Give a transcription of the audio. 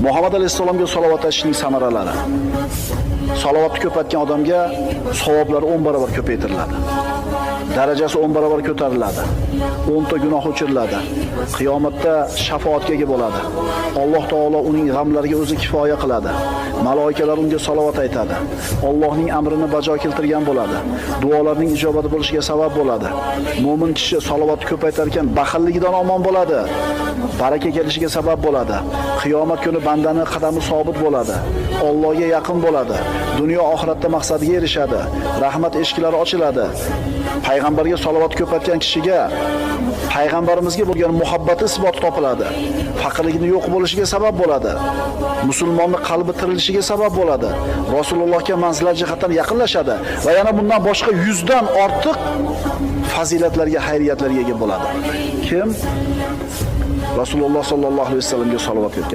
Muhammad alayhissalomga salovat aytishning samaralari. Salovatni ko'paytgan odamga savoblari 10 barobar ko'paytiriladi. Darajasi 10 barobar ko'tariladi. 10 ta gunoh o'chiriladi. Qiyomatda shafoatga ega bo'ladi. Alloh taolo uning g'amlariga o'zi kifoya qiladi. Maloikalar unga salovat aytadi. Allohning amrini bajo keltirgan bo'ladi. Duolarning ijobati bo'lishiga sabab bo'ladi. Mo'min kishi salovatni ko'paytar ekan, baxilligidan omon bo'ladi. Baraka kelishiga sabab bo'ladi. Qiyomat kuni bandani qadami sobit bo'ladi. Allohga yaqin bo'ladi. Dunyo oxiratda maqsadiga erishadi. Rahmat eshiklari ochiladi. Payg'ambarga salovat ko'paytgan kishiga payg'ambarimizga bo'lgan muhabbati isbot topiladi. Faqirligini yo'q bo'lishiga sabab bo'ladi. Musulmonni qalbi tirilishiga sabab bo'ladi. Rasulullohga manzilat jihatdan yaqinlashadi va yana bundan boshqa 100 dan ortiq fazilatlarga, xayriyatlarga ega bo'ladi. Kim Rasululloh sallallohu alayhi vasallamga salovat aytgan.